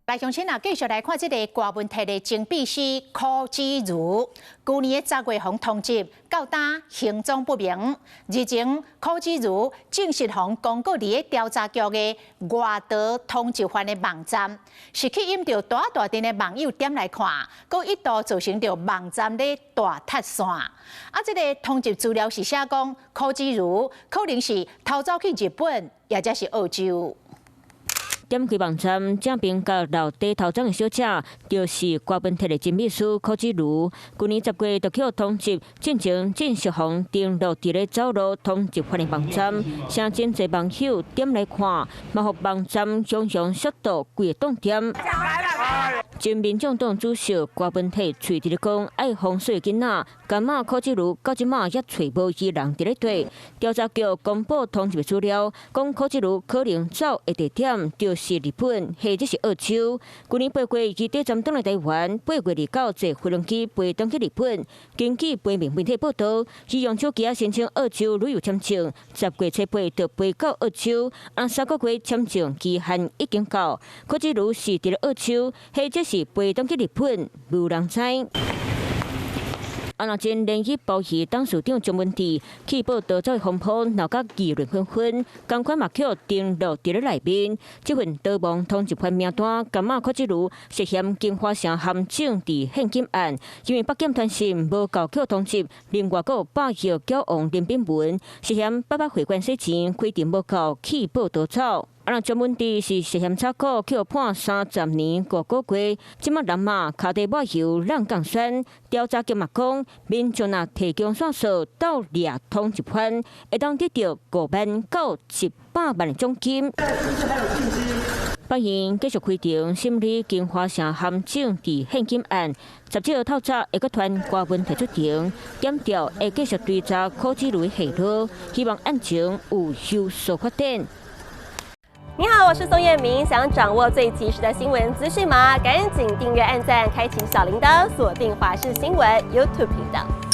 來，鄉親啊，繼續來看這个郭文鐵的前秘書柯子如，舊年的10月予通緝，到今行蹤不明。日前，柯子如證實予公告佇咧調查局的外逃通緝犯的網站，是去引著大大陣的網友點來看，閣一度造成著網站咧大塌線。啊，這个通緝資料是寫講，柯子如可能是逃走去日本，抑者是澳洲。點開網站，正邊角留低頭鬃的小姐，就是郭文鐵的前秘書柯子如。舊年10月就予通緝，進前正式予登錄佇咧走路通緝犯的網站，誠真濟網友點來看，嘛予網站雄雄速度規个凍點。前民眾黨主席郭文鐵喙佇咧講愛封鎖囡仔，柑仔柯子如到這馬猶揣無伊人佇咧底。調查局公布通緝資料，講柯子如可能走的地點就是日本，或者是澳洲。舊年8月，伊短暫轉來台灣，8月29坐飛輪機飛轉去日本。根據飛面媒體報道，伊用手機仔申請澳洲旅遊簽證，10月7日就飛到澳洲，啊3個月簽證期限已經到，柯子如是佇咧澳洲，或者是飛轉去日本，無人知。啊，若真連日鮑魚董事長張文智去報逃走的風波鬧甲議論紛紛，仝款嘛予登錄佇咧內面。這份逃亡通緝犯名單，柑仔柯子如涉嫌京華城陷阱佇現金案，因為北檢傳訊無夠予通緝，另外閣有百億繳王林秉文涉嫌八百會館洗錢，規定無夠去報逃走。啊，若張文智是涉嫌炒股，予判30年5個月，這馬人嘛跤底抹油，挵共酸。調查局嘛講，民眾若提供線索鬥掠通緝犯，會當得著5萬到100萬的獎金。法院繼續開庭審理京華城陷阱佇現金案，17號透早會閣傳郭文鐵出庭，檢調會繼續追查柯子如的下落，希望案情有所發展。你好，我是宋燕明。想掌握最及時的新聞資訊嗎？趕緊訂閱、按讚、開啟小鈴鐺，鎖定華視新聞 YouTube 頻道。